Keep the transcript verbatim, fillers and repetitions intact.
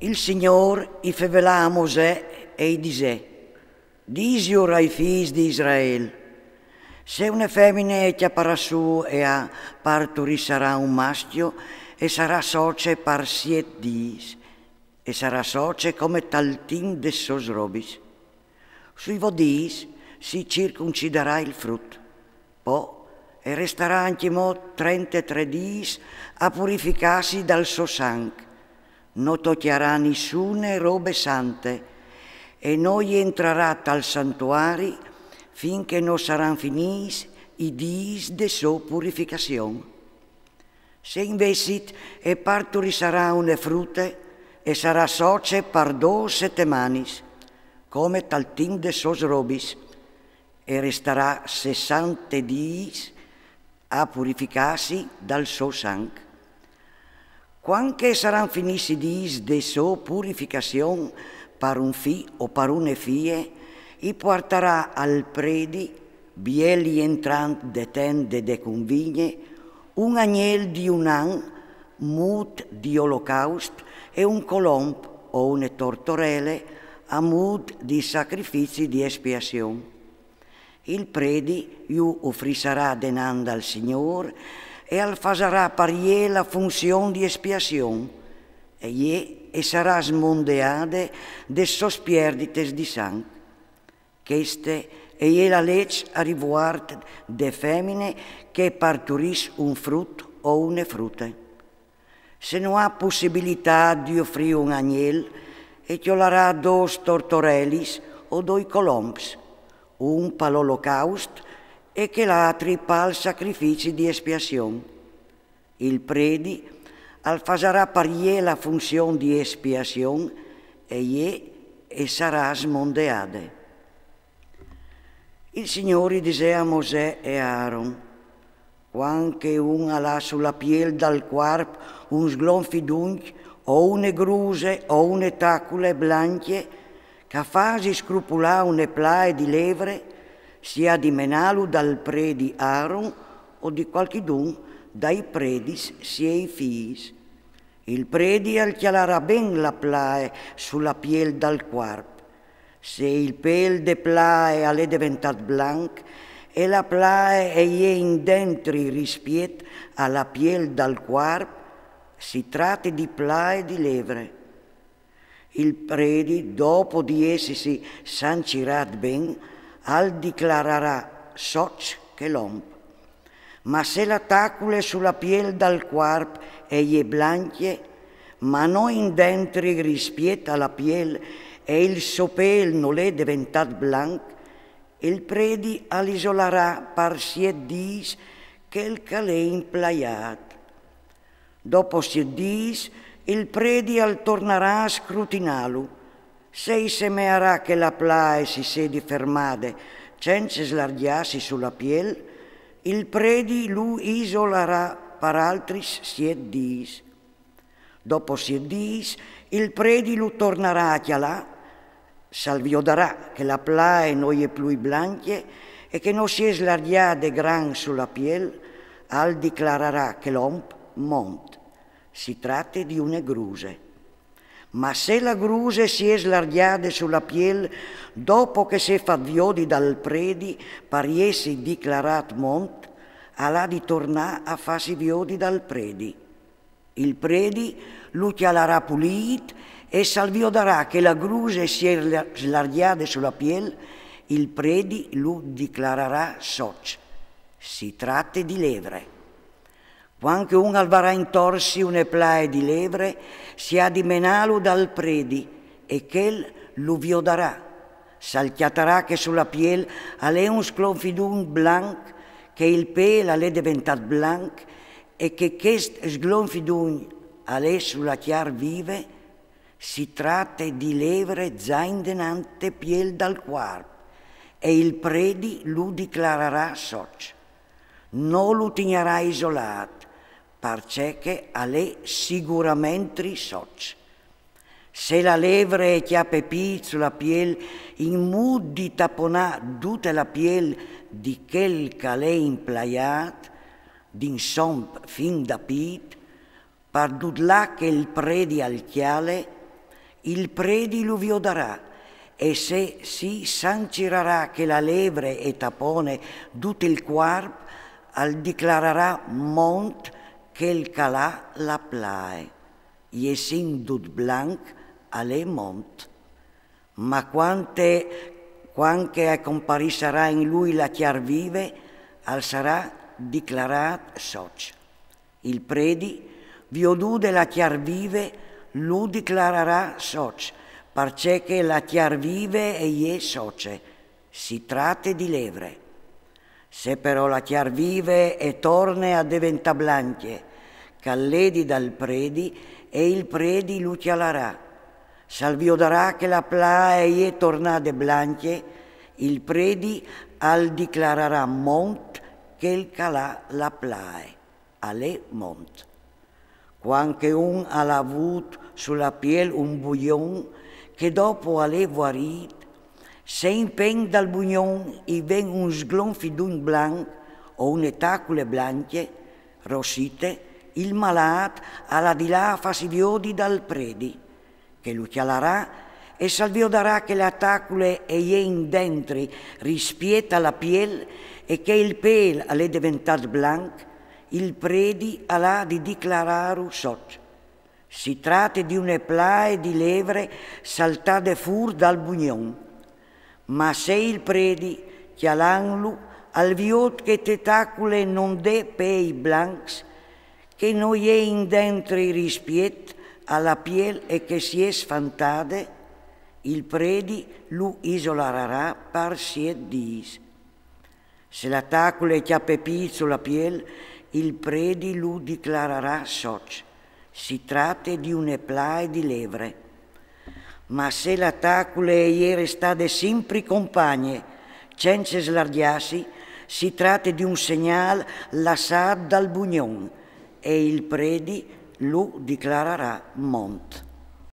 Il Signôr i fevelà a Mosè e i disè: Disiur ai fîs di Israel: Se une femine e cjaparà sù e a parturissarà un mascjo, e sarà soce par siet dîs, e sarà soce come tal timp des sôs robis. Sui vot dîs si circuncidarà il frut. Po e restarà ancjemò trentetrê dîs a purificâsi dal so sanc. No tocjarà nissune robe sante, e no jentrarà tal santuari fin che no saran finîs i dîs de sô purificazion. Se invezit e parturissarà une frute, e sarà soce par dôs setemanis, come tal timp des sôs robis, e restarà sessante dîs a purificâsi dal so sanc. Cuant che e saran finîs i dîs de sô purificazion par un fi o par une fie, i puartarà al predi, biel jentrant de tende de cunvigne, un agnel di un an, mût di olocaust, e un colomb o une tortorele a mût di sacrifici di espiazion. Il predi ju ufrissarà denant dal Signôr e al fasarà par jê la funzion di espiazion, e jê e sarà smondeade des sôs pierdites di sanc. Cheste e je la leç a rivuart de femine che e parturìs un frut o une frute. Se no à pussibilitât di ufrî un agnel, e cjolarà dôs tortorelis o doi colombs, un pal olocaust e chel altri pal sacrifici di espiazion. Il predi al fasarà par jê la funzion di espiazion, e jê e sarà smondeade. Il Signôr i disè a Mosè e a Aron: Cuant che un al à su la piel dal cuarp un sglonfiduncj o une gruse o une tacule blancje, che a fasi scrupulâ une plae di levre, si à di menâlu dal predi Aron o di cualchidun dai predis siei fîs. Il predi al cjalarà ben la plae su la piel dal cuarp. Se il pêl de plae al è deventât blanc, e la plae e je indentri rispiet a la piel dal cuarp, si trate di plae di levre. Il predi, dopo di essisi sancirât ben, al diclararà soç chel om. Ma se la tacule su la piel dal cuarp e je blancje, ma no indentri rispiet a la piel, e il so pêl nol è deventât blanc, il predi al isolarà par siet dîs chel che al è implaiât. Dopo siet dîs, il predi al tornarà a scrutinâlu. Se i semearà che la plae si sedi fermade cence slargjâsi su la piel, il predi lu isolarà par altris siet dîs. Dopo siet dîs, il predi lu tornarà a cjalâ. Se al viodarà che la plae no je plui blancje e che no si è slargjade grant su la piel, al diclararà chel om mont. Si trate di une gruse. Ma se la gruse si è slargjade su la piel dopo che si è fat viodi dal predi par jessi diclarât mont, al à di tornâ a fâsi viodi dal predi. Il predi lu cjalarà pulît, e se al viodarà che la gruse si è sla-, slargjade su la piel, il predi lu diclararà soç. Si trate di levre. Cuant che un al varà intorsi une plae di levre, si à di menâlu dal predi, e chel lu viodarà. Se al cjatarà che su la piel al è un sglonfidugn blanc, che il pêl al è deventât blanc, e che chest sglonfidugn al è su la cjar vive, si trate di levre za indenant te piel dal cuarp, e il predi lu diclararà soç. No lu tignarà isolât, parcè che al è siguramentri soç. Se la levre e cjape pît su la piel in mût di taponâ dute la piel di chel che al è implaiât, d'insomp fin da pît, par dut là che il predi al cjale, Il predi lu viodarà, e se si sancirarà che la levre e tapone dut il cuarp, al diclararà mont chel ch'al à la plae. Jessin dut blanc al è mont. Ma quante, cuant che e comparissarà in lui la cjar vive, al sarà diclarât soç. Il predi, viodude la cjar vive, lu diclararà soç, parcè che la cjar vive e je soce, si trate di levre. Se però la cjar vive e torne a deventâ blancje, ch'al ledi dal predi, e il predi lu cjalarà. S'al viodarà che la plae e je tornade blancje, il predi al diclararà mont chel ch'al à la plae. Al è mont. Cuant che un al à vût su la piel un bugnon che dopo al è vuarît, se in pent dal bugnon i ven un sglonfidugn blanc o une tacule blancje, rossite, il malât al à di lâ a fâsi viodi dal predi, che lu cjalarà, e s'al viodarà che la tacule e je indentri rispiet a la piel e che il pêl al è deventât blanc, il predi al à di diclarâlu soç. Si trate di une plae di levre saltade fûr dal bugnon. Ma se il predi, cjalantlu, al viôt che te tacule no 'nd è pêi blancs, che no je indentri rispiet a la piel e che si è sfantade, il predi lu isolararà par siet dîs. Se la tacule e cjape pît su la piel, il predi lu diclararà soç. Si trate di une plae di levre. Ma se la tacule e je restade simpri compagne, cence slargjâsi, si trate di un segnâl lassât dal bugnon, e il predi lu diclararà mont.